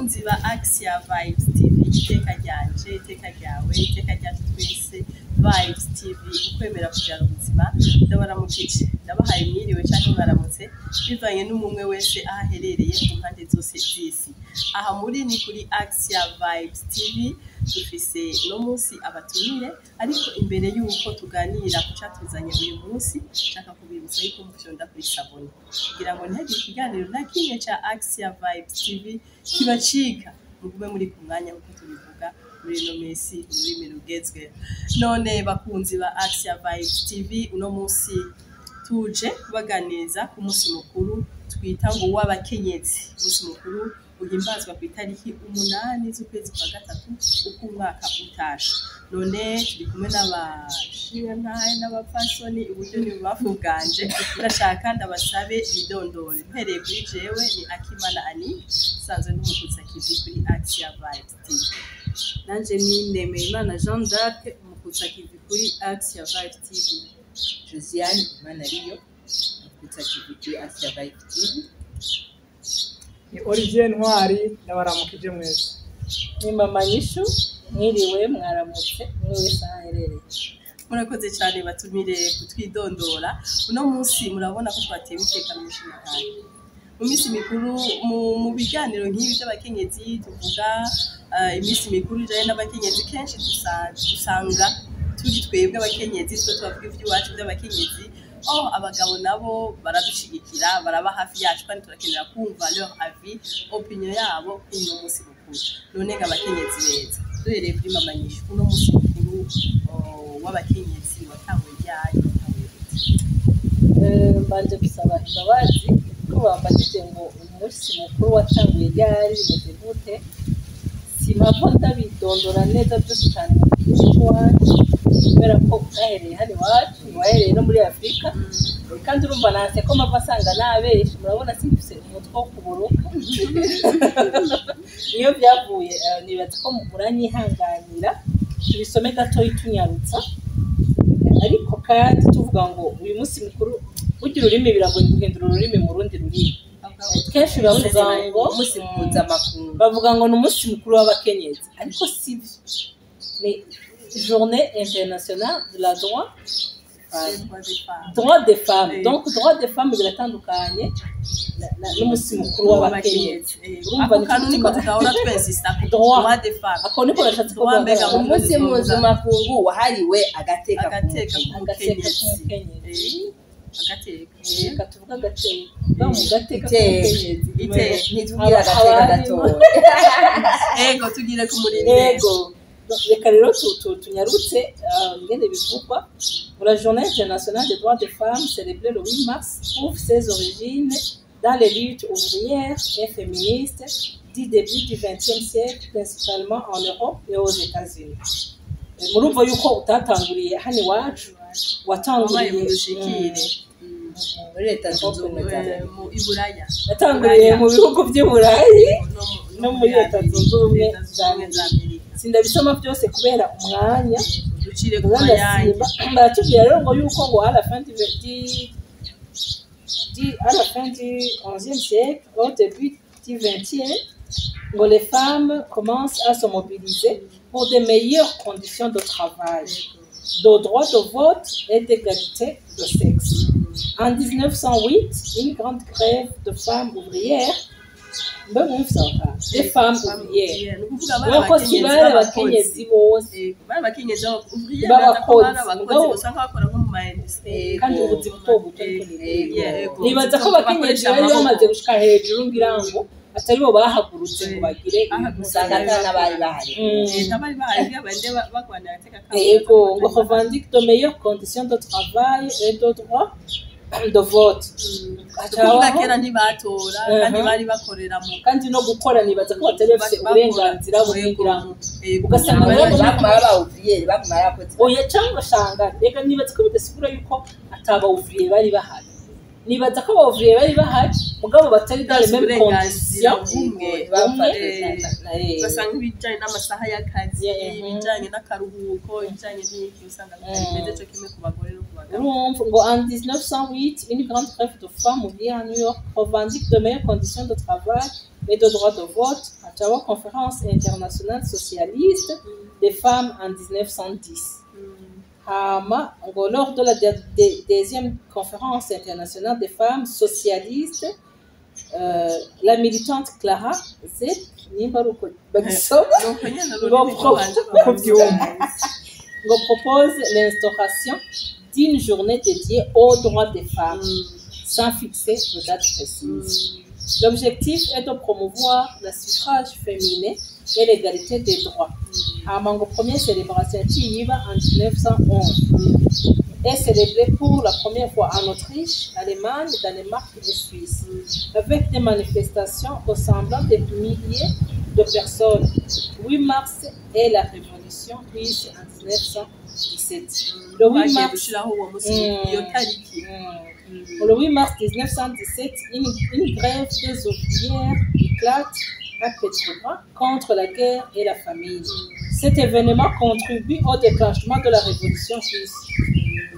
Bakunzi ba Axia Vibes TV, iteka ryanje, iteka ryawe, iteka ryacu twese, Vibes TV, ukwemera kujana ubuzima. Ndabaramukije, ndabahaye mwiriwe canke mwaramutse, bivanye n'umumwe wese aho aherereye ku mpande zose z'isi. Aha muri ni kuri Axia Vibes TV. Dufise uno munsi abatumire, ariko imbere y'uko tuganira ku catuzanye uyu munsi, nshaka kubibutsa yuko mufyonda kuri s'abonner kugira ngo ntihagire ikiganiro na kimwe ca Axia Vibes TV kibacika, mugume muri ku mwanya nk'uko tubivuga muri ino minsi, ururimi rugezweho. None bakunzi ba Axia Vibes TV, uno munsi tuje kubaganiriza ku munsi mukuru twita ngo w'abakenyezi, umunsi mukuru uhimbazwa ku itariki 8 z'ukwezi kwa gatatu uko umwaka utashe. None turi kumwe n'abashingantahe n'abapfasoni iburyo n'ibubamfu bwanje. Ndashaka ndabasabe bidondore. Mpereye kuri jewe, ni Akimana Ani, nsanzwe n'umukuza kivi kuri Axia Vibes TV. Nanje ni Nemeyimana Jean d'Arc, umukutsa kivi kuri Axia Vibe TV. Josiane Imanariyo, umukutsa kivi kuri Axia Vibe TV. Ni Olivier Ntwari, ndabaramukije mwese. Ni Mama Nyishu, mwiriwe, mwaramutse, umwe wese aho aherereye. Murakoze cyane batumire kutwidondora. Uno munsi murabona ko twatewe iteka n'umushingantahe mu minsi mikuru, mu biganiro nk'ibi by'abakenyezi. Tuvuga iminsi mikuru ijanye n'abakenyezi, kenshi usanga turi twebwe abakenyezi twe tubavuga iby'iwacu by'abakenyezi. Oh, abagabo nabo baradushigikira, baraba hafi yacu, kandi turakenera kumva leur avis, opinion yabo kuri uno munsi mukuru. None ngo abakenyezi beza, duhereye kuri Mama Nyishu, uno munsi mukuru, oh, w'abakenyezi watanguye ryari, watanguye gute? Mbanje gusaba imbabazi ko bambajije ngo umunsi mukuru watanguye ryari, bimeze gute. Simpava ndabidondora neza byose cyane mu gihugu cy'iwacu, kubera ko bwahereye hano iwacu, wahereye no muri Afurika. Kandi urumva nase ko mpava asanga nabeshe. Murabona simfise umutwe wo kuburuka niyo byavuye. Nibaza ko muranyihanganira tubisome gatoyi tunyarutsa. Ariko kandi tuvuga ngo uyu munsi mukuru, burya ururimi biragoye guhindura ururimi mu rundi rurimi. Kenshi bavuga ngo umunsi mpuzamakungu. Bavuga ngo ni umunsi mukuru w'abakenyezi, ariko si byo, ni Journée internationale de la droit droit des femmes. Donc droit des femmes biratandukanye n'umunsi mukuru w'abakenyezi. Urumva Ako ni kantu niko tutahora twensista ku Droit. Droit des femmes. Ako niko nashatse ko Droit mbega duhagarara. Umunsi mpuzamakungu wahariwe agateka Agateka agateka k'umukenyezi. K'umukenyezi. Agateka. Reka tuvuge agateka ba mu gateka Iteka. k'umukenyezi. Iteka. Ntitubwire agateka gatoya. Ego, tugire ku murindi. Ego, reka rero tunyarutse ngene bivugwa. La Journée internationale des droits des femmes, célébrée le 8 mars, trouve ses origines dans les luttes ouvrières et féministes du début du XXe siècle, principalement en Europe et aux États-Unis. Murumva yuko utatanguriye hano iwacu, Wabaye mu watanguriye dushikire muri Leta Zunze Ubumwe za Amerika. Mu Iburaya. Watanguriye mu bihugu by'i Burayi no muri Leta Zunze Ubumwe Leta Zunze Ubumwe za Amerika. Sindabisoma byose kubera umwanya. Ducire ku mayange. Ndasimba. Baratubwira rero ngo yuko ngo à la fin du XIe siècle, au début du XXe, ngo les femmes commencent à se mobiliser pour de meilleures conditions de travail, de droit de vote et d'égalité de sexe. En 1908, une grande grève de femmes ouvrières, mbe mwumvise aho hantu, des femmes ouvrières, Ni ukuvuga bari kubera ko si abakenyezi bari b'abakozi. Abakenyezi bose. Bari abakenyezi b'abakozi, B'abakozi. bari abakozi usanga bakora nko mu ma industries. Kandi ubuzi buto buto, ariko ni Yego. Nibaza ko abakenyezi bari bamaze gushika hejuru, ngira ngo atari bo bahagurutse ngo bagire Usanga ata n'abari bahari. Leta bari bahari, bande bagwanira agateka kabo. Ego, ngo revendique de meilleures conditions de travail et de droit de vote. Kuvuga kera ntibatora kandi bari bakorera mu Kandi no gukora, nibaza ko batari bafise uburenganzira bumwe, ngira ngo ugasanga Bari rero Baguma ari aba ouvrières, baguma ari abakozi. Oya, cyangwa ugasanga reka nibaza ko bidasigura yuko ata ba ouvriers bari bahari. Nibaza ko aba ouvriers bari bahari, mugabo batari dans les mêmes uburenganzira conditions. bumwe. Ugasanga ibijyanye n'amasaha y'akazi, ibijyanye n'akaruhuko, ibijyanye n'iki, usanga bitameze cyo kimwe ku bagore no ku bagabo. Urumva ngo en 1908, une grande grève de femmes ouvrières à New York revendique de meilleures conditions de travail. et de droit de vote à la conférence internationale socialiste des femmes en 1910. Hama ngo lors de la deuxième conférence internationale des femmes socialistes, la militante Clara Zetkin, nimba ari uko bagisoma, Nuko nyene ngo ururimi rwanje Uko byumva. ngo propose l'instauration d'une journée dédiée aux droits des femmes, sans fixer de date précise. L'objectif est de promouvoir le suffrage féminin et l'égalité des droits. Hama ngo première célébration yaciye en 1911 est célébrée pour la première fois en Autriche, Allemagne, Danemark et Suisse, avec des manifestations rassemblant des milliers de personnes. 8 mars est la révolution russe en 1917. Le 8 Bagiye mars, gushiraho uwo munsi, iyo tariki. Le 8 mars 1917, une grève des ouvrières éclate à Petrograd contre la guerre et la famine. Cet événement contribue au déclenchement de la révolution russe.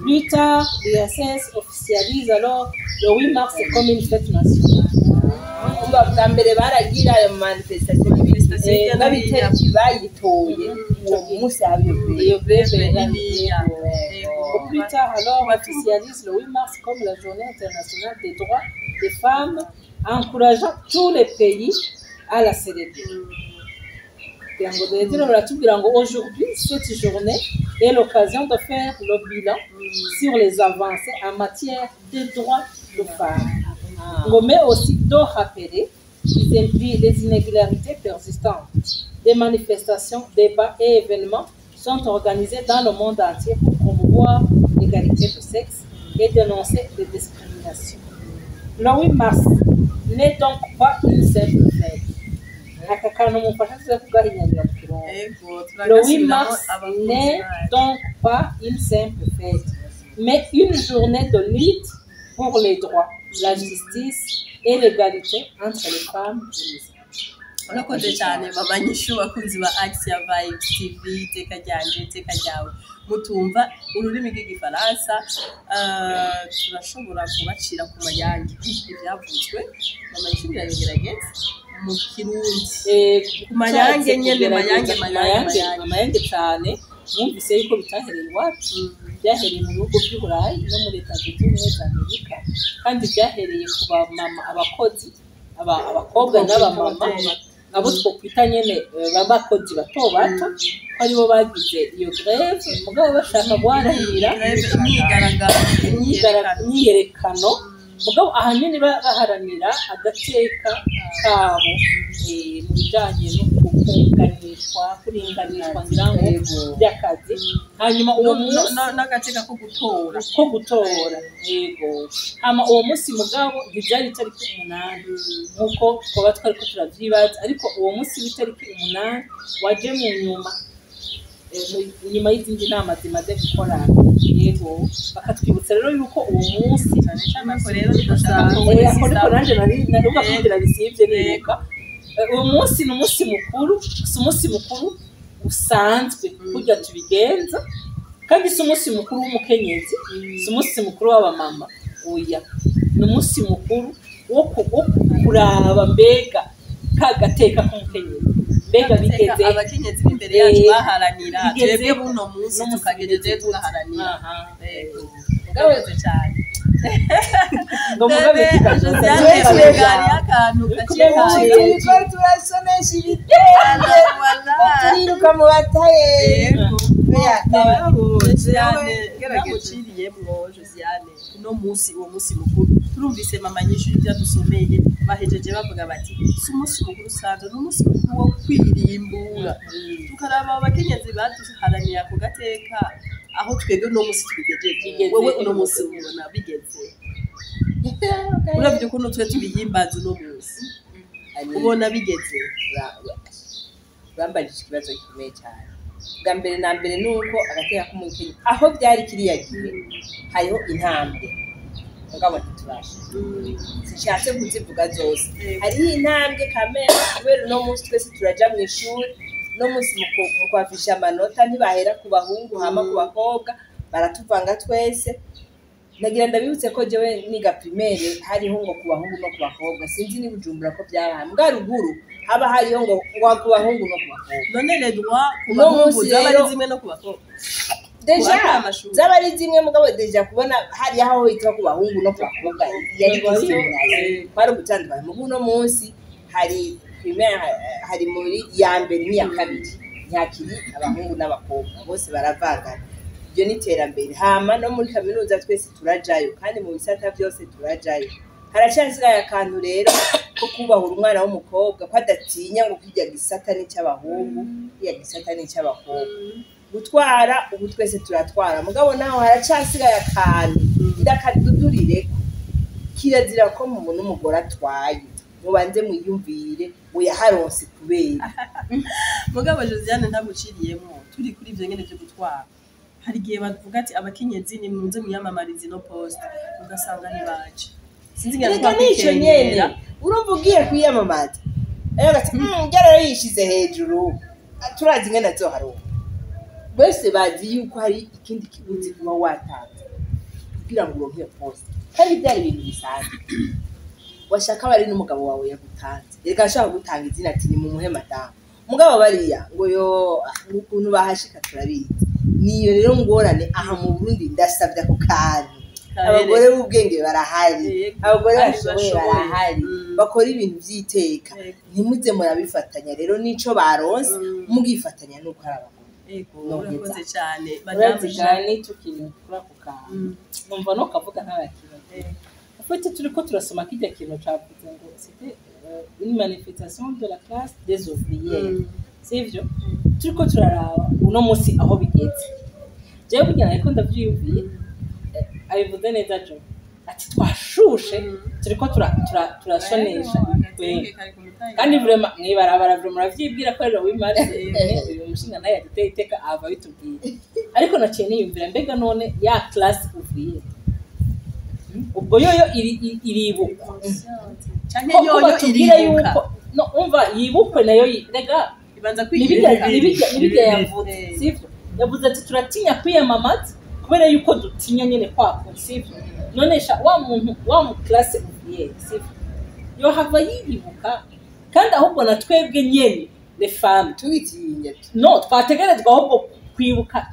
Plus tard, l'URSS officialise alors le 8 mars comme une fête nationale. Umva, bwa mbere baragira ayo manifestation. Manifestation hirya no hino. N'abitariki bayitoye uwo munsi haba iyo Iyo grève. grève Niniya. Au plus tard, alors, on officialise le 8 mars comme la journée internationale des droits des femmes, encourageant tous les pays à la célébrer. Kugira ngo duheze baratubwira ngo aujourd'hui, cette journée est l'occasion de faire le bilan sur les avancées en matière de droits de femmes. Ngo mais aussi de rappeler les inégalités persistantes. Des manifestations, débats et événements sont organisés dans le monde entier pour promouvoir l'égalité de sexe et dénoncer les discriminations. Le 8 mars n'est donc pas une simple fête. Aka kantu mumfasha tuze kugahinyanyura mu Kirundi. Ego, Le 8 turagasubiramo mars abakunzi n'est bacu. donc pas une simple fête, mais une journée de lutte pour les droits, la justice et l'égalité entre les femmes et les hommes. Urakoze cyane mama Nyishu. Bakunzi ba Axia Vibes TV, iteka ryanje, iteka ryawe, mutumva ururimi rw'Igifaransa, turashobora kubacira ku mayange ibyavuzwe. Mama Nyishu biragerageza mu Kirundi. Ku mayange nyene, mayange, mayange, mayange. Mayange cyane. Mwumvise yuko bitahereye iwacu, byahereye mu bihugu by'i Burayi no muri Leta Zunze Ubumwe za Amerika, kandi byahereye ku bamama, abakozi, abakobwa n'abamama, abo twokwita nyene b'abakozi bato bato, ko aribo bagize iyo grève, mugabo bashaka guharanira Grève, imyigaragambyo, imyiyerekano, mugabo ahanini baharanira agateka kabo mu bijanye no kukunganishwa, kuringanishwa ngira ngo by'akazi. Hanyuma uwo munsi n'agateka ko gutora. Ko gutora, yego. Hama uwo munsi mugabo ntibyari itariki 8 nk'uko twaba twariko turavyibaza, ariko uwo munsi w'itariki 8 waje mu nyuma, inyuma y'izindi nama zimaze gukorana. Yego, bakatwibutsa rero yuko uwo munsi Cyane cyane ako rero ntidushaka ko Ako niko nanje nari naruka kugira bisivye nibuka. Uwo munsi ni umunsi mukuru, si umunsi mukuru usanzwe kurya tubigenza, kandi si umunsi mukuru w'umukenyezi, si umunsi mukuru w'abamama, oya, ni umunsi mukuru wo kuraba mbega ka gateka k'umukenyezi mbega bigeze Abakenyezi b'imbere yacu baharanira, bigeze twebwe buno munsi n'umunsi tukagejeje bigeze gute? tugaharanira. Aha. Yego, urakoze cyane. Ngo mugabe Bebe, kikazoza. Josiane, Twese wegari akantu gaciye kaza. Turiko turasomesha ibitenge, turiruka mu batayeri. Yego. Josiane, Gerageje. namuciriyemwo. Josiane, uno munsi, uwo munsi mukuru, turumvise mama Nyinshi ibyo adusomeye, bahejeje bavuga bati si umunsi mukuru usanzwe, ni umunsi mukuru wo kwirimbura, tukaraba abakenyezi baduharaniye ako gateka, aho twebwe uno munsi tubigejeje. Bigeze. Wowe uno munsi ubona bigeze, uravye ukuntu twe tubihimbaza uno munsi, ubona bigeze? Urambajije ikibazo gikomeye cyane. Bwa mbere na mbere ni uko agateka k'umukenyezi aho byari kiriya gihe hariho intambwe, mugabo ntiturasha, sinshatse kuzivuga zose. Hariho intambwe kamere, kubera uno munsi twese turaja mu ishuri. Uno munsi mu kwafisha amanota ntibahera ku bahungu hama ku bakobwa, baratuvanga twese. Ndagira ndabibutse ko jewe niga primaire hariho ngo ku bahungu no ku bakobwa. Sinzi ni Bujumbura ko byarahaye, mbwa ruguru haba hariho ngo ku bahungu no ku bakobwa. None les droits ku Uno bahungu munsi zaba ari rero- zimwe no ku bakobwa? Déjà Kubaka amashuri. zaba ari zimwe, mugabo déjà kubona hari aho hitwa ku bahungu no ku bakobwa yari discrimination, kwari ugutandukana. Mugu uno munsi hari primaire, hari muri ya mbere n'iya kabiri ntihakiri abahungu n'abakobwa, bose baravangana. Iryo ni iterambere. Hama no muri kaminuza twese turajayo, kandi mu bisata byose turajayo. Haracyasigaye akantu rero ko kubahura umwana w'umukobwa, ko adatinya ngo kirya gisata n'icy'abahungu, kirya gisata n'icy'abakobwa. Gutwara, ubu twese turatwara, mugabo naho haracyasigaye akantu ndakadudurireko. Kirazira ko mubona umugore atwaye, mubanze mwiyumvire ngo yaharonse kubera Mugabo Josiane, ntaguciriyemo, turi kuri ivyo nyene vyo gutwara, hari igihe bavuga ati abakenyezi nimuze mwiyamamarize ino poste, ugasanga ntibaje. Sinzi ngira Reka nico nyene, urumva ugiye kwiyamamaza rero ugati rero yishize hejuru, turazi ingene azoharonka. Bose bazi yuko hari ikindi kiguzi uba watanze kugira ngo uronke iyo poste, kandi byari ibintu bisanzwe. Washaka bari n'umugabo wawe yagutanze, reka ashaka gutanga izina ati ni mumuhe madamu, mugabo bariya ngo yo ah, ukuntu bahashika turabizi. Niyo rero ngorane aha mu Burundi. Ndasabye ako kantu, abagore b'ubwenge barahari, Yego. abagore Kandi bashoboye bashoboye. barahari, bakora ibintu by'iteka. Ntimuze murabifatanya rero n'ico baronse, mugifatanya n'uko ari abagore. Ego, Nogeza. urakoze cyane, Madame Urazi Jeanne. gani tukiri kuri ako kantu, numva no kavuga ntarakibona. En fait, turiko turasoma kirya kintu cavuze ngo c'était une manifestation de la classe des ouvrières, sivyo? Turiko turaraba uno musi aho bigeze, jewe burya nariko ndavyiyumviye. Abivuze neza jo, ati twashushe, turiko turashonesha Agatenge kari ku mutayi. Kandi vraiment mwibarabara, vraiment muravyibwira ko rero wimaze uyu mushinga nawe yaduteye iteka ava bitubwira. Ariko naciye niyumvira, mbega none ya classe ouvrière ubwo yoyo iribukwa? Canke Ko yoyo batubwira iribuka. yuko no umva yibukwe nayo rega Ibanza nibijya kwiyibuka. nibijya yavuze, sivyo? Yavuze ati turatinya kwiyamamaza kubera yuko dutinya nyene kwako, sivyo? Nonesha wa muntu wa mu classe ouvrière, sivyo, yohava yiyibuka? Kandi ahubwo na twebwe nyene les femmes Tubitinya. No twategerezwa ahubwo kwibuka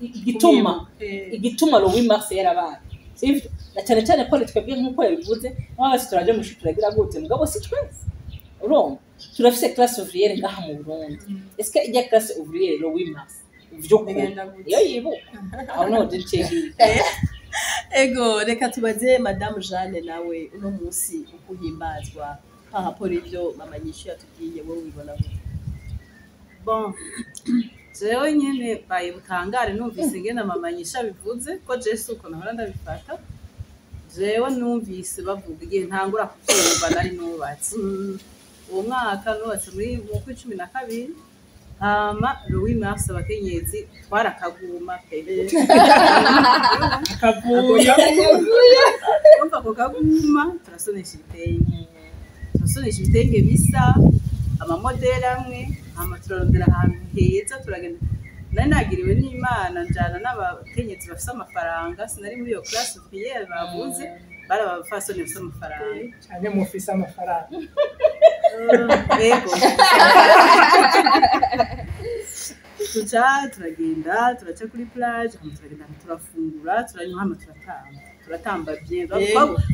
igituma igituma le 8 mars yarabaye, sivyo? Na cyane cyane ko ari twebwe, nk'uko yabivuze, nk'abasi turaje mu ishuri, turagira gute, mugabo si twese. Urumva turafise classe ouvrière ngaha mu Burundi. Est-ce que ijya classe ouvrière le 8 mars vy'ukuri Bigenda gute? iyo yibuka aho niho duciye hirya. Ego, reka tubaze Madame Jeanne nawe, uno munsi uko uhimbazwa par rapport ivyo mama Nyishu yatubwiye, wowe ubibona gute? Bon, jewe nyene baye butangare numvise ingene mama Nyisha bivuze, ko je si uko nahora ndabifata. Jewe numvise bavuga, igihe ntangura kuvyumva nari nubatse. Uwo mwaka nubatse muri mu kwa 12. Hama le 8 mars abakenyezi twarakaguma pe. Akavuyo. Urumva ako kaguma, turasonesha ibitenge, turasonesha ibitenge bisa, amamodeli amwe. Hama turarondera ahantu heza, turagenda. Nari nagiriwe n'Imana njana n'abakenyezi bafise amafaranga. Sinari muri iyo classe ouvrière bavuze, bari abapfasoni bafise amafaranga. Cyane mufise amafaranga. Yego. Tuca turagenda, turaca kuri plage, hama turagenda turafungura, turanywa, hama turatamba, turatamba bien.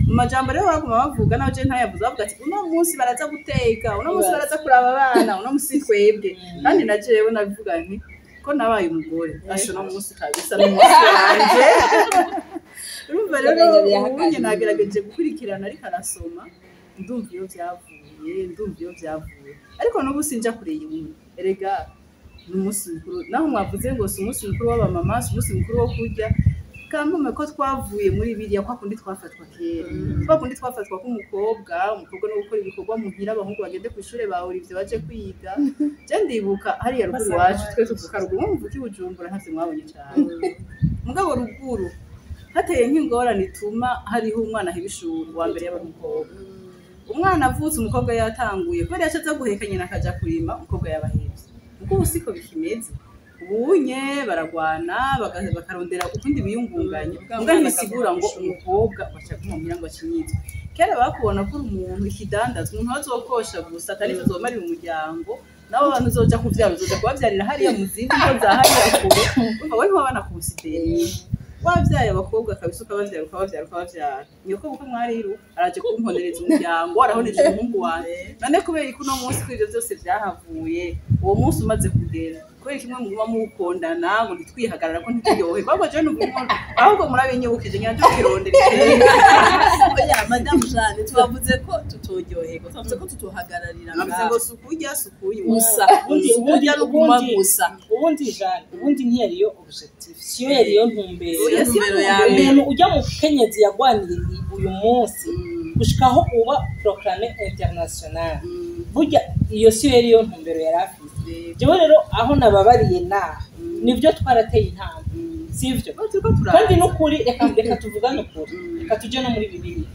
Mu majambo rero baguma bavuga, naho je ntayavuze, bavuga ati uno munsi baraza guteka, uno munsi baraza kuraba abana, uno munsi twebwe. Kandi na jewe nabivuga nti ko nabaye umugore asho, uno munsi kabisa n'umunsi wanje. Urumva rero, ubunye nagerageje gukurikirana ariko arasoma, ndumva iyo vyavuye, ndumva iyo vyavuye, ariko n'ubu sinja kure yiwe. Erega ni umunsi mukuru, naho mwavuze ngo si umunsi mukuru w'abamama, si umunsi mukuru wo kurya kameme, ko twavuye muri biriya kwa kundi twafatwa kera, kwa kundi twafatwa k'umukobwa, umukobwa no gukora ibikorwa muhira, abahungu bagende ku ishure ba Olivier baje kwiga. Je ndibuka hariya ruguru iwacu, twe tuvuka ruguru, mwumva i Bujumbura ntavyo mwabonye cane, mugabo ruguru hateye nk'ingorane ituma hariho umwana aheba ishuri, uwa mbere yaba umukobwa. Umwana avutse umukobwa yatanguye, kubera yaca aza guheka nyina akaja kurima, umukobwa yabahevye. Muko ubu siko bikimeze. Ubunye baragwana, bakarondera ukundi biyungunganya, muga ntibisigura ngo umukobwa bacaguma muhira ngo akinyitwe. Kera bakubona ko uri umuntu ikidandazwa, umuntu azokosha gusa, atari icyo uzomarira umuryango. Nabo bantu uzoja kuvyara, uzoja kubavyarira hariya mu zindi ngo za hariya kure. Urumva we ntiwabana considéré. Wabyaye abakobwa kabisa, ukabavyara, ukabavyara, ukabavyara, nyoko bukwe mwariru araje kumponereza umuryango, arahoneje umuhungu wanjye. None kubera ko uno munsi ko ivyo byose vyahavuye, uwo munsi umaze kugera, kubera kimwe muguma muwukondana ngo ntitwihagarara ko ntituryoherwe? Ahubwo jewe numva ahubwo murabinyibukije, ngira nje kukirondera. Oya, Madamu Jeanne, twavuze ko tutoryoherwa, twavuze ko tutohagararira Navuze ngaho ngo sukurya sukunywa gusa, Ubundi ukurya no kunywa gusa. Ubundi Jeanne, ubundi ntiyariyo objectif, siyo yariyo ntumbero. Oya, siyo ntumbero ya mbere. Umuntu ujya mu kenyezi yagwaniye uyu munsi gushikaho uba proclamé international, burya iyo siyo yariyo ntumbero yari afise. Jewe rero aho nababariye naha, nibyo, twarateye intambwe, sivyo? Turiko turaza. Kandi n'ukuri, reka tuvugane ukuri, reka tujye no muri Bibiliya.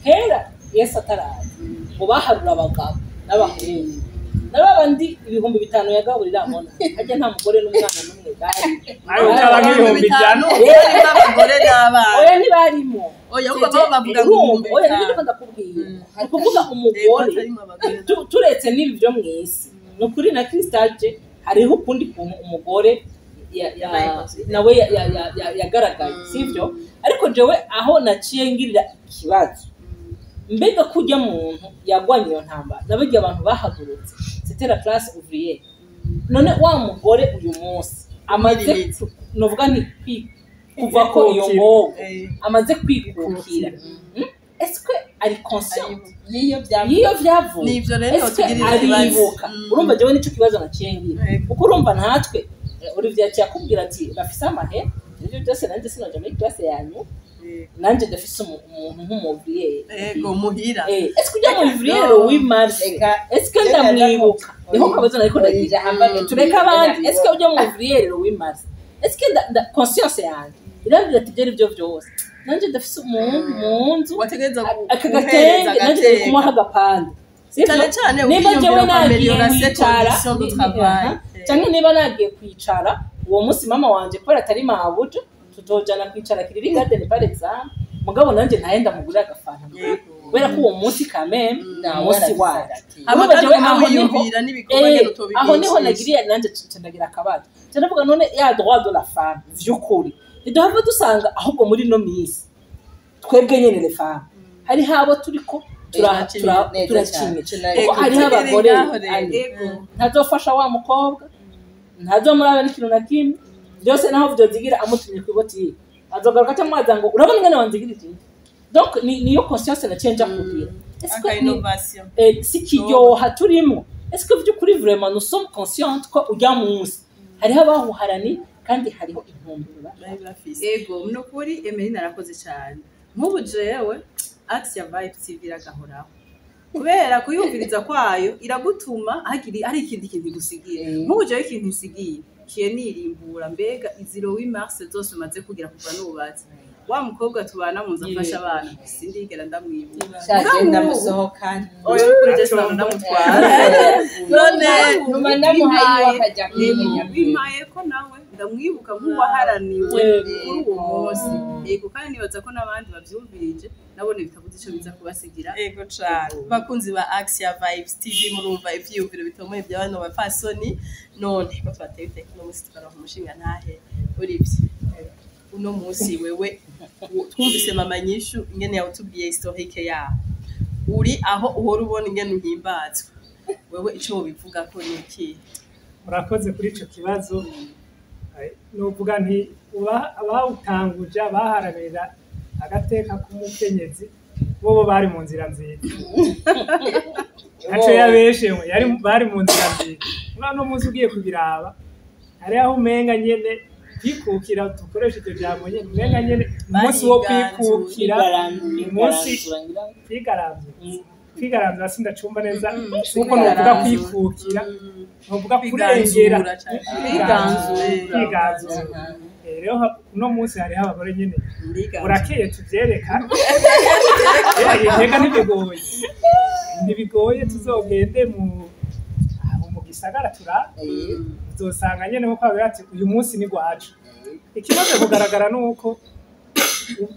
Kera Yesu ataraza, ngo baharura abagabo n'abahungu n'abandi 5000 yagaburira, mbona hajya nta mugore n'umwana n'umwe bari. Ayo utaba nk'ibihumbi 100. Harimo abagore n'abana. Oya, ntibarimo. Oya, ahubwo bo bavuga ngo Urumva, ibihumbi oya, bitanu. nibyo ndakubwiye, ni ukuvuga umugore Yego, hatarimo abagore. Turetse n'ibi byo mu isi, ni ukuri na Kristaje hariho ukundi kuntu umugore Yabaye considéré. nawe yagaragaye, sivyo? Ariko jewe aho naciye ngirira ikibazo, mbega kujya muntu yagwanye iyo ntambara, naburya abantu bahagurutse, c'était la classe ouvrière. None wa mugore uyu munsi amaze Umwirimizi. novuga nti kuva ko iyo ngogo amaze kwikukira, Est-ce que ari conscient y'iyo byavuye? Y'iyo vyavuye? Nivyo rero Est-ce que tugirira ikibazo. aribuka? Urumva jewe nico kibazo naciye ngira, kuko urumva natwe Olivier yaciye akubwira ati bafise amahera, ivyo byose nanjye sinoja muri classe yanyu, nanjye ndafise umuntu nk'umu ouvrier. Ego, muhira. Est-ce que ujya mu ouvrier 8 mars, Reka, est-ce que ndamwibuka? Niho kabazo nariko ndagira. Tureke abandi, est-ce que ujya mu ouvrier 8 mars, est-ce que conscience yanjye irambwira ati ibyo ari byo byose nanjye ndafise umuntu mu nzu, Wategereza aka gatenge nanjye ndari kumuha agapande. Sivyo? Cyane cyane Niba jewe ukiyumvira ko nagiye améliorer ses kwicara conditions de travail. Canke niba nagiye kwicara uwo munsi, mama wanje kubera atari mabuja, tutojana kwicara Kiriri Garden par exemple, mugabo nanjye ntaye ndamugurira agafanta, kubera ko uwo munsi quand même ni umunsi wacu. Hama Urumva kandi jewe uguma aho niho wiyumvira n'ibikorwa nyene aho niho utobigisha. nagiriye nanjye nca ndagira akabazo, nca ndavuga none ya droit de la femme vy'ukuri ntiduhava dusanga ahubwo muri ino minsi twebwe nyene les femmes hariho abo turiko turakinye, kuko hariho abagore Ngaho rero. ari Ego. ntazofasha wa mukobwa, ntazomuraba n'ikintu na kimwe byose, naho vyozigira amutumye kw'ibotike azogaruka cyangwa aza ngo urabona ingene wanzigirije. Donc niyo conscience naciye nja kugira. Est-ce que Aka innovation. Si kiryoha turimo, est-ce que vy'ukuri vraiment nous sommes conscientes ko ujya munsi hariho abahuharani kandi hariho intumbero Bari bafise. Ego, ni ukuri Emeline arakoze cyane. Nk'ubu jewe Action Vibe TV iragahoraho, kubera kuyumviriza kwayo iragutuma hagira hari ikindi kintu igusigiye. Nk'ubu jewe ikintu isigiye kiye nirimbura, mbega izi 8 mars zose umaze kugira kuva nubatse, wa mukobwa tubana mu nzu afasha abana, sindigera ndamwibuka. Shagenda musohokana. Oya, kuri je sinabona ndamutwara. None Numa ndamuhaye iwe akajya kwimenya. Bimpaye ko nawe ndamwibuka nk'uwaharaniwe kuri uwo munsi. Yego, kandi nibaza ko n'abandi bavyumvirije nabone bitabuze ico biza kubasigira. Ego cane. Bakunzi ba Axia Vibes TV, murumva ivyiyumviro bitomoye bya bano bapfasoni. None ko twateye iteka uno munsi tukaronka umushinga ntahe Olivier. Uno munsi wewe twumvise mama Nyishu ingene yawutubwiye historique yaho. Uri aho uhora ubona ingene uhimbazwa. Wewe ico wobivuga ko ni iki? Murakoze kuri ico kibazo. Novuga nti abawutanguje, abaharanira agateka k'umukenyezi, bobo bari mu nzira nziza, ntaco yabeshewe, yari bari mu nzira nziza. Muri uno munsi ugiye kubiraba, hari aho umenga nyene kwikukira, dukoresha iryo jambo nyene, umenga nyene umunsi wo kwikukira, umunsi kwigaranzura, kwigaranzura sindacumva neza kuko novuga kwikukira, novuga kurengera. Kwiganzura cane. Kwiganzura. Kwiganzura. Rero uno munsi hariho abagore nyene burakeye tuvyereka. Reka, ntibigoye, ntibigoye, tuzogende mu aho mu gisagara. gisagara tura uzosanga nyene nkuko bavuga ati uyu munsi ni gwacu. Ikimaze kugaragara nuko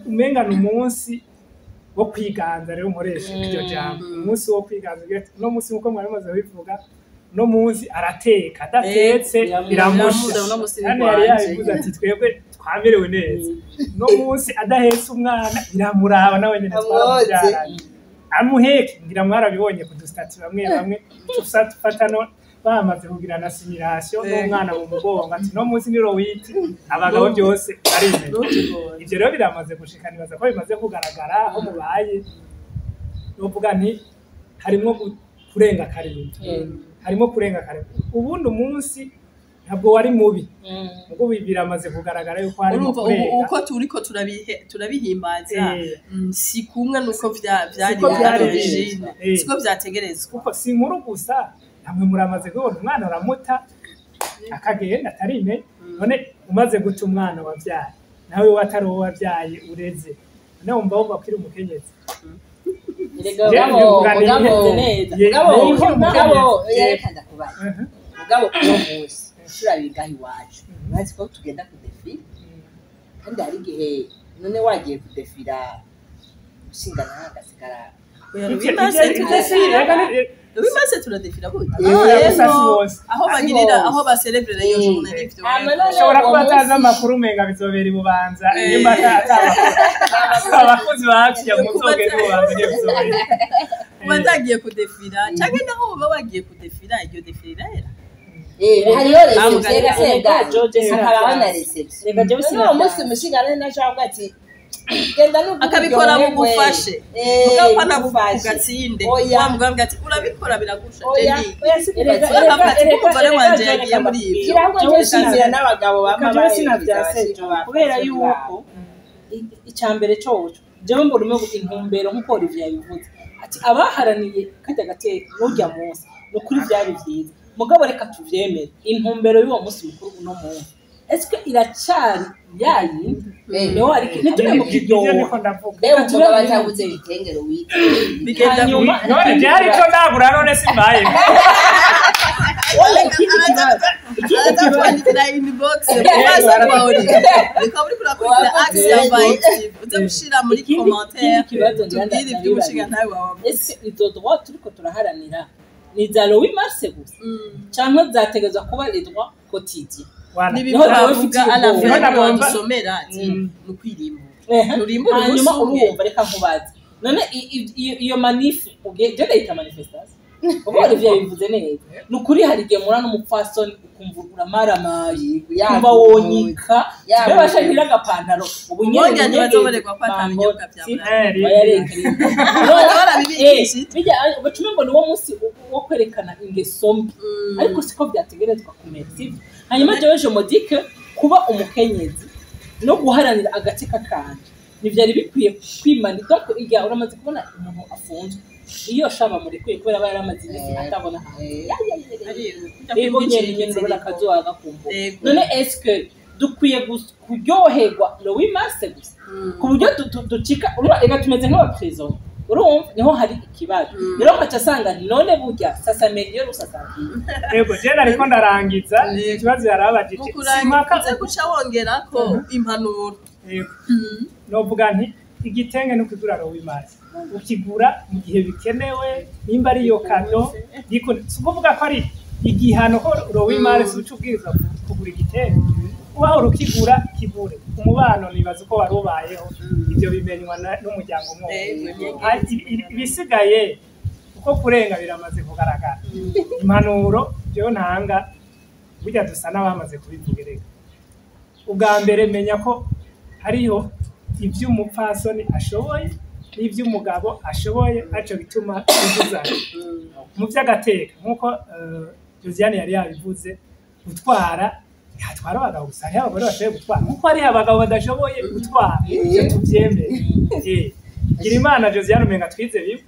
umenga ni umunsi wo kwiganza. Rero nkoresha iryo jambo, umunsi wo kwiganza, ugira ati, uno munsi nkuko mwari mumaze kubivuga, uno munsi arateka adatetse biramusha. Uno munsi ni Kandi yari gwanje. yabivuze ati twebwe twamerewe neza, uno munsi adahetse umwana biramuraba, nawe nyine Amwoze. twaramubyaranye amuheke. Ngira mwarabibonye ku du statuts bamwe bamwe tusa dufata no bamaze kugira na simulation n'umwana mu mugongo, ati no munsi ni le huit, abagabo byose barimenya. Ntutugore. Ivyo rero biramaze gushika, nibaza ko bimaze kugaragara aho mubaye. Novuga nti harimwo kurenga karindwi, harimo kurenga karindwi. Ubundi umunsi ntabwo wari mubi, mugo biramaze kugaragara yuko harimo Urumva ubu kurenga. uko turiko turabihimbaza, si kumwe nuko vyari Siko vyari origine, biri. siko vyategerezwa. Kuko si inkuru gusa, namwe muramaze kubona umwana uramuta akagenda atarime. None umaze guta umwana wabyaye, nawe we atari uwo wabyaye ureze, none wumva wumva ko uri umukenyezi? Erega Mugabo neza. Mugabo Umukenyezi. yereka ndakubaza. Mugabo uno munsi turabigaho iwacu, urazi ko tugenda kudefira, kandi hari igihe none wagiye kudefira ushinga nawe agasigara. Oya, Ivyo- bimaze tudefira. Bimaze turadefira burya. Gusa si Ego, bose. aho Si bagirira, bose. aho baserebrera iyo journée n'ivyo. Hama none Ashobora uwo kuba atazi munsi- amakuru, umenga bizobera i Bubanza. Nimba abakozi baciye muzogende i Bubanza niyo bizobera. Uba atagiye kudefira canke naho uba wagiye kudefira, iryo défilé irahera. Hariho réception. Rega, Rega George, hakabaho na réception. Rega jewe None uwo munsi umushinga nari nashaka kuvuga ati genda n'ubwo Akabikora bugufashe, mugabo pana kugatsinde. Oya. Wa mugabo ati urabikora biragusha. Oya. Jenny. Oya, si Erega- kugatsinda. Urakavuga ati erega- umugore erega- wanje erega- yagiye muri ibyo. Ngira ngo Jewe nje nshimira n'abagabo bama Reka jewe baherekeza sinavyase abashinga kubera bacu yuko babo. Icya mbere coco jewe mbona umwe intumbero nk'uko Olivier yabivuze ati abaharaniye karya gateka n'urya munsi, ni ukuri vyari vyiza. Mugabo reka tuvyemere, intumbero y'uwo munsi mukuru uno munsi eske iracari yayindi? Niho hari ntitube mu Ivyo kiryoha. niko ndavuga. Mbega umugabo ataguze ibitenge le huit? Bigenda Hanyuma None byari ico ndagura, none simbaye. Oya, ikindi kibazo, ikindi Araza kibazo. kwandikira inbox mu maso kwa Olivier, reka uri kurakurikira Axe ya Vibes TV, uze gushira muri commentaire Ikindi kibazo ngira tubwire iby'umushinga ntawe wawe. Ese izo droit turiko turaharanira ni za le 8 mars gusa canke zategerezwa kuba les droits quotidiens? Voilà. Niho jewe Nibivuga mfitiye à la ubwoba. fin Niho nagomba- wadusomera ati ni ukwirimbura. Ehe. Nurimbura Hanyuma umunsi umwe. urumva, reka nkubaze none iyo manif je ndayita manifestation kuko Olivier yabivuze neza. Ni ukuri hari igihe mura n'umupfasoni ukumva uramaramaye, ukumva wonyika Yaguye. tube bashakira agapantaro ubu nyene Ubonye ntibazobererwa ko ata binyobwa vya None barabibigishije. Bijya ugaca ngo ni wo munsi wo kwerekana ingeso mbi, ariko siko byategerezwa kumera, sibyo? Hanyuma jewe je me dis que kuba umukenyezi no guharanira agateka kanje ntivyari bikwiye kwimana. Donc igihe uramaze kubona umuntu afunzwe, iyo shaba murekuye kubera aba yaramaze iminsi atabona hanze. Yego nyene nyene, urabona akazuba gakumbuka. Yego. None est-ce que dukwiye kuryoherwa le 8 mars gusa ku buryo ducika? Urumva reka tumeze nk'abaprison, urumva niho hari ikibazo. Rero nkaca asanga nti none burya sasa meilleur usasangiye. Yego, je nariko ndarangiza Yego. ikibazo yarabajije. Mu kurangiza Simpaka uze guca wongera ko impanuro. Yego. Novuga nti igitenge no kugura le 8 mars, ukigura mu gihe bikenewe, nimba ari iyo cadeau. Si ukuvuga ko ari igihano ko le 8 mars uca ubwirizwa kugura igitenge. Wahora ukigura, kigure. Umubano nibaza uko wari ubayeho, ibyo bimenywa n'umuryango umwe. Yego. Ibisigaye uko kurenga biramaze kugaragara. Impanuro byo ntanga, burya dusa n'abamaze kubivuga. Erega ubwa mbere menya ko hariho iby'umupfasoni ashoboye n'iby'umugabo ashoboye, aricyo bituma tuzuzanya mu by'agateka nk'uko Josiane yari yabivuze. Gutwara ntihatwara abagabo gusa, hariho abagore bashoboye gutwara nk'uko hariho abagabo badashoboye gutwara. Ibyo tubyemere. Gira Imana Josiane, umenga twize bimwe,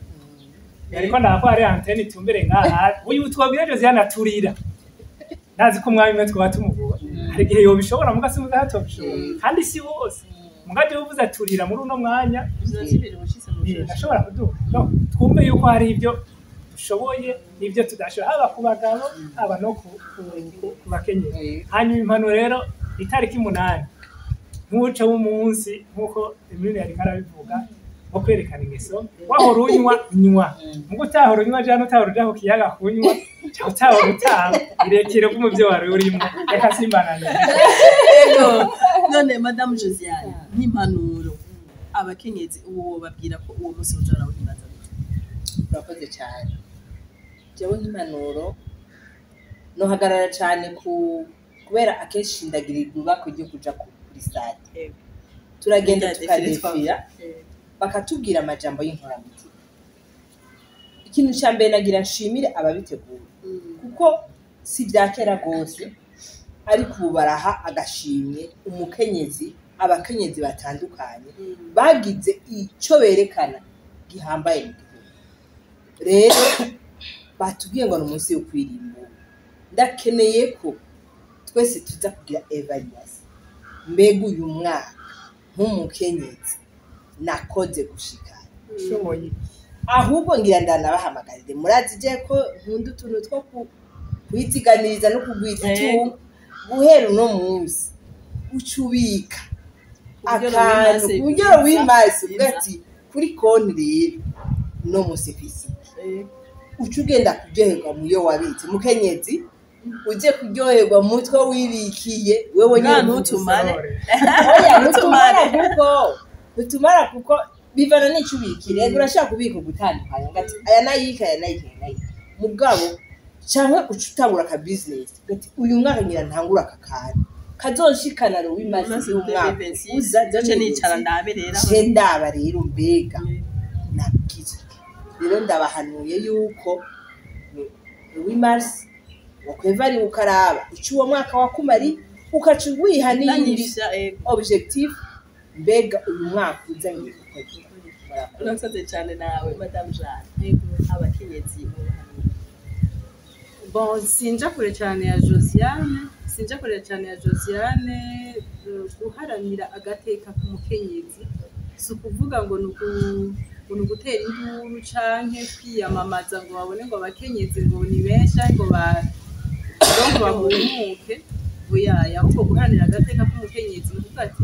ariko ndabona hari antenne itumbere ngaha. Uyu twabwira Josiane aturira, ndazi ko umwami umwe twaba tumugora. Hari igihe yobishobora, muga si muga hatobishobora, kandi si bose. Muga jewe uvuze aturira muri uno mwanya, ndashobora kuduha. No, twumve yuko hari ibyo Dushoboye n'ibyo tudashoboye, haba ku bagabo, haba no ku bakenyezi. Hanyuma impanuro rero, itariki 8 ntuce w'umunsi, nk'uko Emile yariko arabivuga, wo kwerekana ingeso. Wahora unywa, nywa. Mugo utahora unywa, jana utahora uja ku kiyaga kunywa, ca utahora utaha, irekere ko mu byo wari urimo. Reka simbanane. Ego, none Madamu Josiane, nk'impanuro abakenyezi, uwo babwira ko uwo munsi uza barawuhimbaza gute? Urakoze cyane. Jewe nk'impanuro nohagarara cyane ku kubera akenshi ndagirirwa ibakwe ryo kuja kuri stade. Turagenda Rya défilé. Tukadefira, bakatubwira amajambo y'inkoramutima. Ikintu cya mbere nagira nshimire ababitegura, kuko si ibya kera rwose, ariko ubu baraha agashimwe umukenyezi, abakenyezi batandukanye bagize icyo berekana gihambaye mu gihugu. Rero batubwiye ngo ni umunsi wo kwirimbura. Ndakeneye ko twese tuza kugira évaluation: mbega uyu mwaka nk'umukenyezi nakoze gushika Ushoboye. Ahubwo ngira ndanabahamagarire. Murazi je ko nkunda utuntu two kwiziganiriza no kugwiza itunga. Guhera uno munsi uca ubika akantu ku buryo wimase uvuga ati kuri konti rero uno munsi mfise iki. Uca ugenda kuryoherwa muyo wabitse. Mukenyezi, uje kuryoherwa mu mutwe wibikiye wewe nyene. Ntutumare. Oya, ntutumara, kuko ntutumara, kuko bivana n'ico ubikira. Yego, urashaka kubika ugutandukanya ati aya nayika, aya nayika, aya nayika, mugabo canke uca utangura aka business ati uyu mwaka ngira ntangura aka kantu kazonshikana ruwimaze umwaka uza. Nce nicara ndabe rero. Ce ndaba rero mbega nagize. Rero ndabahanuye yuko w'imars wakweva ukaraba ico uwo mwaka wakumari, ukaca wiha n'iyindi Nanisha, ego. objectif: mbega uyu mwaka uza ngiye gukora iki? Murakoze. Urakoze cyane. Nawe Madamu Jeanne, abakenyezi mubahanura? Bon, sinja kure cyane ya Josiane, sinja kure cyane ya Josiane. Guharanira agateka k'umukenyezi si ukuvuga ngo ni ugutera induru canke kwiyamamaza ngo babone ngo abakenyezi ngo ni benshi, ngo ba donc bahumuke buyaya. Ahubwo guharanira agateka k'umukenyezi ni ukuvuga ati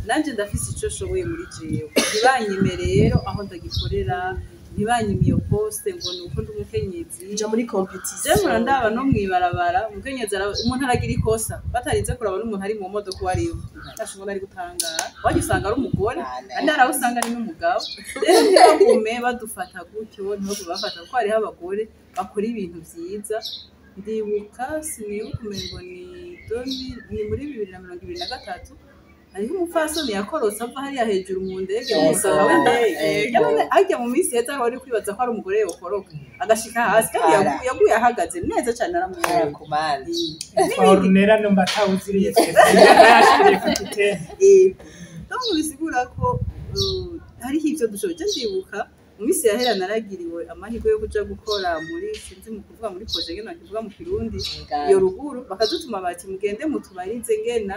nanje ndafise ico nshoboye muri jewe, ntibanyime rero aho ndagikorera, ntibanyime iyo poste ngo ni uko ndi umukenyezi. Uja muri compétition. Je murandaba no mwibarabara, umukenyezi umuntu aragira ikosa batarinze kuraba n'umuntu ari mu modoka uwo ariwe. Ashobora ari gutangara, wajya usanga ari umugore, andi hari aho usanga ari n'umugabo. Rero ntibagume badufata gutyo, ntibagume bafata, kuko hariho abagore bakora ibintu vyiza. Ndibuka, sinibuka, umengo ni ni muri 2023, hariho umupfasoni yakorotse ava hariya hejuru mu ndege, mu musaka w'indege. Harya mu minsi heza wari kwibaza ko ari umugore yokoroka agashika hasi, kandi yaguye ahagaze neza cane, aramubonye. Arakomanda. Ornera numva atawuziriye, yashiriye ku kitende. Yego, donc bisigura ko hariho ivyo dushoboye. Je ndibuka mu minsi yahera naragiriwe amahirwe yo kuja gukora muri, sinzi mu kuvuga muri projet ngena kivuga mu Kirundi, iyo ruguru bakadutuma bati mugende mutubarize ngena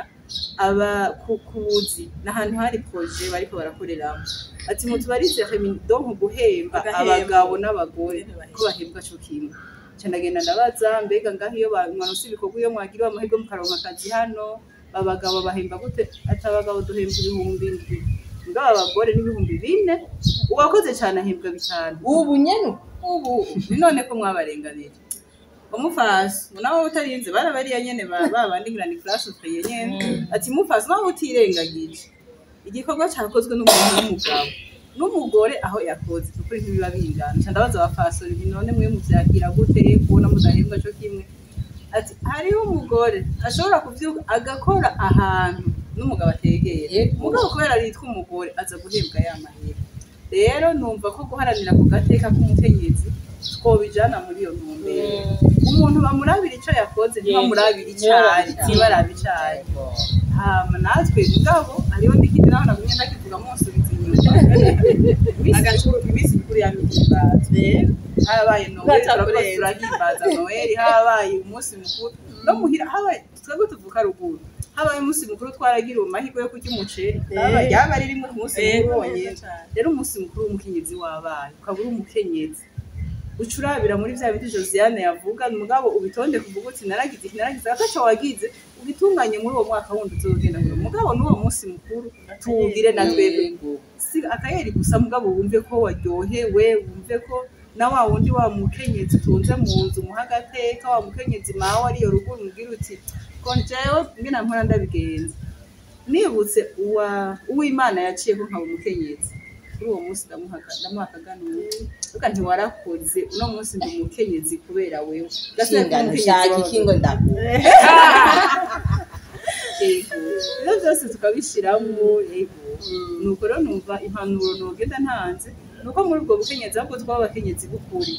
aba kubuzi n'ahantu hari projet bariko barakoreramo, ati mutubarize donc guhemba Agahembo. abagabo n'abagore ko bahembwa co kimwe. Nca ndagenda ndabaza: mbega ngaho iyo mwaronse ibikorwa, iyo mwagiriwe amahirwe mukaronka akazi hano, abagabo bahemba gute? Ati abagabo duhemba 7000, mugabo abagore n'4000, uwakoze cane ahembwa 5000. Ubu nyene? Ubu ni none ko mwabarenganije umufasi nawe utarinze barabariya nyene babandi ngira ni classe ouvrier nyene. Ati mufasi nawe utirengagije igikorwa cakozwe n'umuntu w'umugabo n'umugore aho yakoze, kuko ntibiba bingana. Nca ndabaza abafasoni nti none mwe muvyakira gute kubona mudahembwa co kimwe? Ati hariho umugore ashobora kuvyuka agakora ahantu n'umugabo ategera, mugabo kubera yitwa umugore aza guhembwa ya mahera. Rero numva ko guharanira ku gateka k'umukenyezi twobijana muri iyo ntumbero: umuntu bamurabira ico yakoze, ntibamurabira icari, ntibarabe icari. Hama natwe mugabo hariho n'ikindi naho nagumye ndakivuga munsubiza inyuma: iminsi mikuru yamihimbaza, harabaye Noël, turavuga turahimbaza Noël, harabaye umunsi mukuru no muhira, habaye twebwe tuvuka ruguru, habaye umunsi mukuru twaragira amahirwe yo kurya umuceri. Ryaba ari rimwe ku munsi mukuru wonyene. Rero umunsi mukuru w'umukenyezi wabaye, ukaba uri umukenyezi. Ucurabira muri vya bindi Josiane yavuga, mugabo ubitonde kuvuga uti naragize iki, naragize akaco wagize, ubitunganye muri uwo mwaka wundi uzogenda ngo mugabo n'uwo munsi mukuru tuwugire na twebwe, si akayeri gusa, mugabo wumve ko waryohewe, wumve ko na wa wundi wa mukenyezi utunze mu nzu umuha agateka, wa mukenyezi mawe ariyo ruguru umubwira uti ko jewe ngena mpora ndabigenza, nibutse uwa uwimana yaciye ko nkaba umukenyezi kuri uwo munsi, ndamuha akaganura, uvuga nti warakoze, uno munsi ndi umukenyezi kubera wewe. Ndasubira kuba Inshingano umukenyezi shaka w'abagore. Iki ngo ndaguha. Yego, ibyo byose tukabishyiramo, yego. Nuko rero numva impanuro nogenda ntanze nuko muri ubwo bukenyezi ahubwo twaba abakenyezi b'ukuri,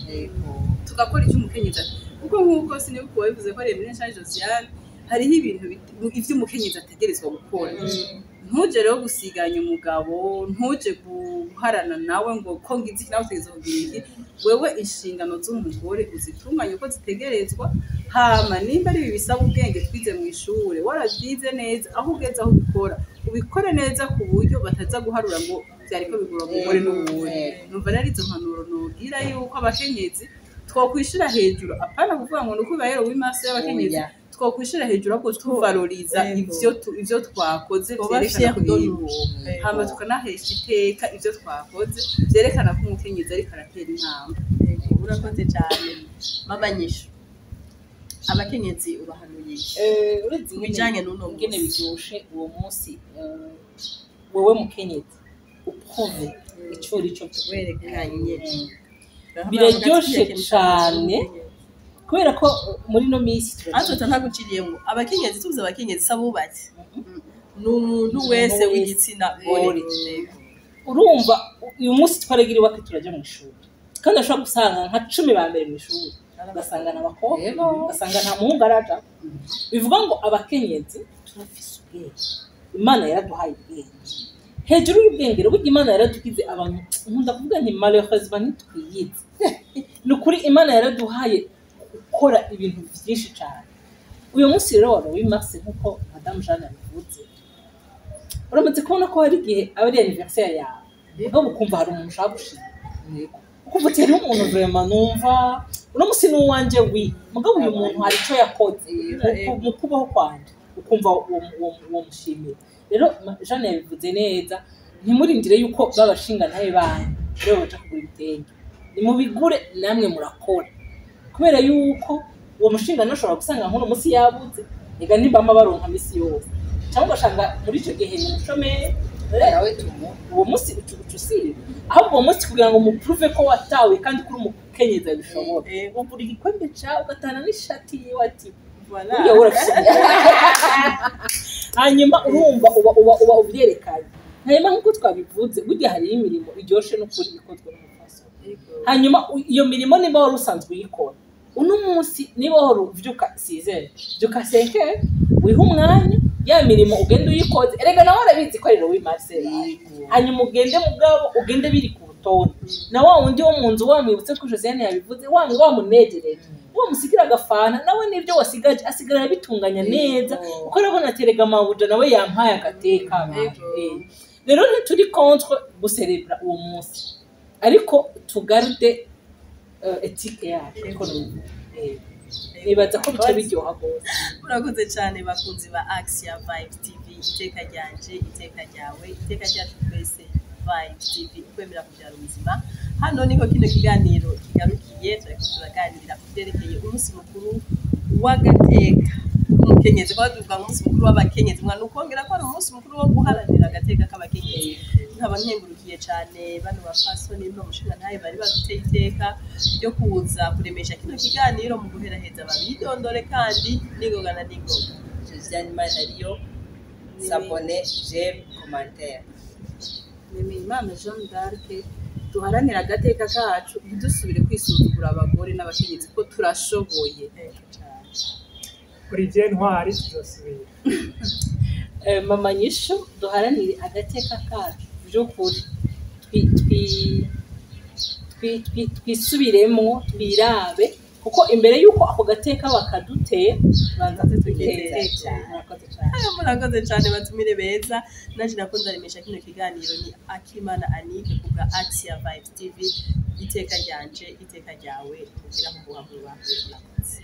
tugakora icyo umukenyezi kuko nk'uko sinibuka uwabivuze ko ari Emile canke Josiane, hariho ibintu ivyo umukenyezi ategerezwa gukora. Ntuje rero gusiganya umugabo, ntuje guharana nawe ngo ko ngize iki nawe utegerezwa kugira iki. Wewe inshingano z'umugore uzitunganye uko zitegerezwa, hama nimba ari ibi bisaba ubwenge twize mu ishure waravyize neza, aho ugeze aho ubikora ubikore neza ku buryo bataza guharura ngo vyariko bigura umugore n'uwundi. Numva rero izo mpanuro nogira yuko abakenyezi twokwishira hejuru, apana kuvuga ngo nuko bibaye w'imaso y'abakenyezi. Oya. Twokwishira hejuru ahubwo tuvaloriza ivyo twakoze Twoba vyerekana fier ko de yego. nous. Hama tukanahesha iteka ivyo twakoze vyerekana ko umukenyezi ariko aratera intambwe. Urakoze cyane, mama Nyishu. Abakenyezi ubahanuye iki Uretse ku bijanye n'uno ingene munsi? biryoshe uwo munsi, wewe mukenyezi uprouve ico urico. Werekanye. Biraryoshe cane. Kubera ko muri no minsi Atota ntaguciriyemo, abakenyezi tuvuze abakenyezi s'abubatse, ni umuntu wese wese. w'igitsina gore. Urumva uyu munsi twaragira iwacu turaja mu ishuri, kandi urashobora gusanga nka 10 ba mbere mu ishuri ugasanga ni abakobwa, ugasanga nta muhungu araja. Bivuga ngo abakenyezi turafise ubwenge, Imana yaraduhaye ubwenge. Hejuru y'ubwenge rero, burya Imana yaradugize abantu, nkunda kuvuga nti malheureusement ntitwiyizi. Ni ukuri Imana yaraduhaye gukora ibintu byinshi cyane. Uyu munsi rero waba wimase nk'uko Madamu Jeanne yabivuze, uramaze kubona ko hari igihe aba ari anniversaire yawe, mugabo ukumva hari umuntu ushaka gushima, ukumva uti hariho umuntu vraiment numva uno munsi ni uwanje wi, mugabo uyu muntu hari icyo yakoze mu kubaho kwanje, ukumva uwo mushimira. Rero Jeanne yabivuze neza, ntimurindire yuko babashinga ntabe banyu rero baja kugura ibitenge, nimubigure namwe murakora, kubera yuko uwo mushinga ashobora gusanga nk'uno munsi yabuze, ega nibama baronka misi yose, cyangwa ugasanga muri icyo gihe ni umushomeri. Nawe tumu Uwo munsi uca usiba ahubwo uwo munsi kugira ngo muprouve ko watawe kandi kuri umukenyezi abishobora, ugura igikombe cawe ugatahana n'ishati yiwe ati Voilà. burya wowe urafise umugore. Hanyuma urumva uba ubyerekanye. Hanyuma nk'uko twabivuze, burya hariho imirimo iryoshe n'ukuri ikozwe n'umupfasoni. Hanyuma iyo mirimo niba wari usanzwe uyikora, uno munsi niba wari uvyuka 6h, vyuka 5h, wihe umwanya ya mirimo ugende uyikoze. Erega nawe arabizi ko ari le Marcel. Hanyuma ugende, mugabo ugende biri ku rutonde, na wa wundi wo mu nzu wamwibutse ko Josiane yabivuze, wamunejereje, wamusigira agafana, nawe n'ibyo wasigaje asigara abitunganya neza, kuko arabona ati erega mabuja nawe yampaye agateka. Rero ntituri contre guserebra uwo munsi, ariko tugarde éthique yacu niko nobivuga. Nibaza ko bica biryoha rwose. Murakoze cyane bakunzi ba Axia Vibes TV, iteka ryanje, iteka ryawe, iteka ryacu twese. Vibes TV, ukwemera kubyara ubuzima. Hano niko kino kiganiro kigarukiye. Turiko turaganira ku byerekeye umunsi mukuru w'agateka k'umukenyezi. Kuba tuvuga ngo umunsi mukuru w'abakenyezi, mwana ukongera ko ari umunsi mukuru wo guharanira agateka k'abakenyezi. Nkaba nkengurukiye cyane bano bapfasoni no mushingantahe bari baduteye iteka ryo kuza kuremesha kino kiganiro. Mu guheraheza babidondore kandi n'ingoga na n'ingoga. Josiane Manariyo, s'abonner, j'aime, commentaire. Imana Jeanne d'Arc, duharanire agateka kacu, ntidusubire kwisuzugura abagore n'abakenyezi ko turashoboye. Olivier Ntwari, tuzosubira. Mama Nyishu, duharanire agateka kacu by'ukuri, twisubiremo, twirabe. Kuko imbere y'uko ako gateka bakadutera, banza Tukitera. tukitere. Murakoze cyane. Murakoze cyane, batumire beza. Naje nakunda remesha kino kiganiro ni Akimana Anike kubwa Axia Vibes TV. Iteka ryanje, iteka ryawe, mugira aho muba. Murakoze.